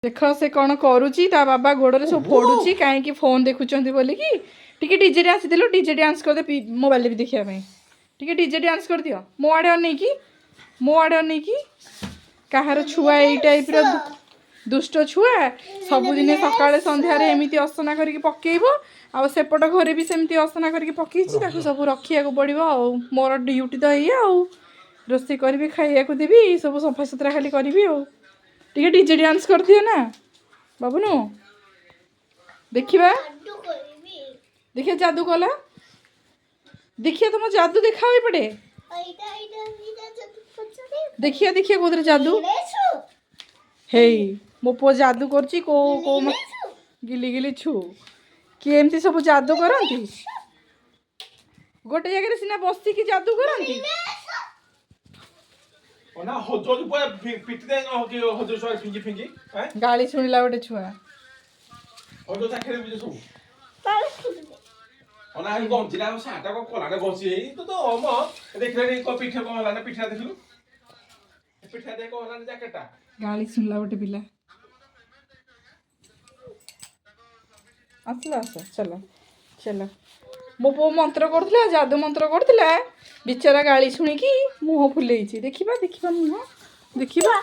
ଦେଖ ସେ କ'ଣ କରୁଛି, ତା ବାବା ଗୋଡ଼ରେ ସବୁ ଫୋଡୁଛି କାହିଁକି ଫୋନ୍ ଦେଖୁଛନ୍ତି ବୋଲିକି। ଟିକେ ଡିଜେ ଡ୍ୟାନ୍ସ ଦେଲୁ, ଡିଜେ ଡ୍ୟାନ୍ସ କରିଦେ ମୋବାଇଲରେ ବି ଦେଖିବା ପାଇଁ। ଟିକେ ଡିଜେ ଡ୍ୟାନ୍ସ କରିଦିଅ ମୋ ଆଡ଼େ ଅନେଇକି, ମୋ ଆଡ଼େ ଅନେଇକି। କାହାର ଛୁଆ ଏଇ ଟାଇପ୍ର ଦୁଷ୍ଟ ଛୁଆ ସବୁଦିନେ ସକାଳେ ସନ୍ଧ୍ୟାରେ ଏମିତି ଅସନା କରିକି ପକେଇବ। ଆଉ ସେପଟ ଘରେ ବି ସେମିତି ଅସନା କରିକି ପକେଇଛି, ତାକୁ ସବୁ ରଖିବାକୁ ପଡ଼ିବ। ଆଉ ମୋର ଡ୍ୟୁଟି ତ ଏଇଆ, ଆଉ ରୋଷେଇ କରିବି, ଖାଇବାକୁ ଦେବି, ସବୁ ସଫାସୁତୁରା ଖାଲି କରିବି। ଆଉ ଟିକେ ଡିଜେ ଡ୍ୟାନ୍ସ କରିଦିଅ ନା ବାବୁନୁ, ଦେଖିବା। ଦେଖିବା ଯାଦୁ କଲା, ଦେଖିବା ତମ ଯାଦୁ ଦେଖାଅ ଏପଟେ। ଦେଖିବା ଦେଖିବା କୋଉଥିରେ ଯାଦୁ। ହେଇ, ମୋ ପୁଅ ଯାଦୁ କରୁଛି। କୋଉ କୋଉ ଗିଲି ଗିଲି ଛୁ। କିଏ ଏମିତି ସବୁ ଯାଦୁ କରନ୍ତି? ଗୋଟେ ଜାଗାରେ ସିନା ବସିକି ଯାଦୁ କରନ୍ତି। ନା ହଜୁ ପୁରା ପିଟି ଦେ ହଜୁ ଫିଙ୍ଗି ଫିଙ୍ଗି। ଗାଳି ଶୁଣିଲା ଗୋଟେ ଛୁଆ। ହଜୁ ଖେଳିବୁ ସବୁ ଅନା, ଗଞ୍ଜିଲା ସାର୍ଟଟା କଣ କଲା ନା ଗଞ୍ଜି ହେଇ ତ ଅମ ଦେଖିଲାଣି କଣ ପିଠା କଣ ହେଲା ନା? ପିଠା ଦେଖିଲୁ, ପିଠା ଦେଖ କଣ ହେଲା ନା ଜ୍ୟାକେଟଟା। ଗାଳି ଶୁଣିଲା ଗୋଟେ ପିଲା। ଆସିଲା, ଆସ, ଚାଲ ଚାଲ। ମୋ ପୁଅ ମନ୍ତ୍ର କରୁଥିଲା, ଯାଦୁ ମନ୍ତ୍ର କରୁଥିଲା। ବିଚାରା ଗାଳି ଶୁଣିକି ମୁହଁ ଫୁଲେଇଛି। ଦେଖିବା ଦେଖିବା, ମୁହଁ ଦେଖିବା।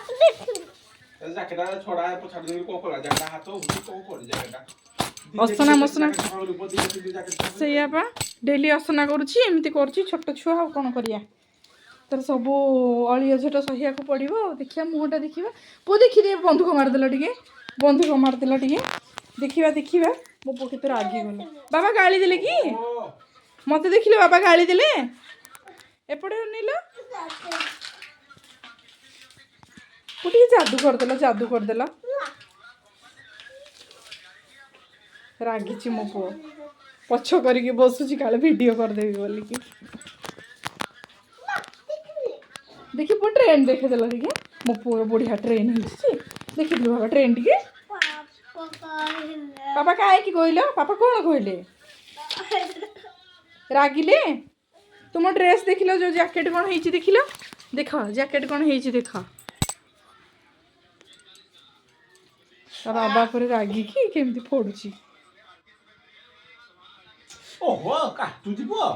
ଜ୍ୟାକେଟଟା ଛଡା ଛାଡ଼ି ଦେଇକି କଣ କଲା ଜ୍ୟାକେଟ ହାତ କଣ କରେ ଜ୍ୟାକେଟଟା। ଅସନା ମସନା। ସେଇଆ ପା, ଡେଲି ଅସନା କରୁଛି, ଏମିତି କରୁଛି। ଛୋଟ ଛୁଆ, ଆଉ କ'ଣ କରିବା? ତାର ସବୁ ଅଳିଆ ଝୋଟ ସହିବାକୁ ପଡ଼ିବ। ଆଉ ଦେଖିବା ମୁହଁଟା ଦେଖିବା। ପୁଅ ଦେଖିଦିଏ, ବନ୍ଧୁକ ମାରିଦେଲ ଟିକେ, ବନ୍ଧୁକ ମାରିଦେଲ ଟିକେ। ଦେଖିବା ଦେଖିବା, ମୋ ପୁଅ କେତେ ରାଗିଗଲା। ବାବା ଗାଳି ଦେଲେ କି? ମତେ ଦେଖିଲେ ବାବା ଗାଳି ଦେଲେ। ଏପଟେ ଅନେଇଲ ପୁଅ, ଟିକେ ଯାଦୁ କରିଦେଲ, ଯାଦୁ କରିଦେଲ। ରାଗିଛି ମୋ ପୁଅ, ପଛ କରିକି ବସୁଛି କାଳେ ଭିଡ଼ିଓ କରିଦେବି ବୋଲିକି। ଦେଖି ପୁଅ, ଟ୍ରେନ୍ ଦେଖିଦେଲ ଟିକେ। ମୋ ପୁଅର ବଢ଼ିଆ ଟ୍ରେନ୍ ହେଇଛି, ଦେଖିଥିଲୁ ବାବା ଟ୍ରେନ୍ ଟିକେ। ବାବା କାହିଁକି କହିଲ? ବାପା କ'ଣ କହିଲେ? ରାଗିଲେ? ତୁମ ଡ୍ରେସ୍ ଦେଖିଲ, ଯୋଉ ଜ୍ୟାକେଟ୍ କ'ଣ ହେଇଛି ଦେଖିଲ? ଦେଖ ଜ୍ୟାକେଟ୍ କ'ଣ ହେଇଛି ଦେଖ। ତା ବାବା ଉପରେ ରାଗିକି କେମିତି ଫୋଡୁଛି। ଓହୋ, କାଟୁଛି ପୁଅ।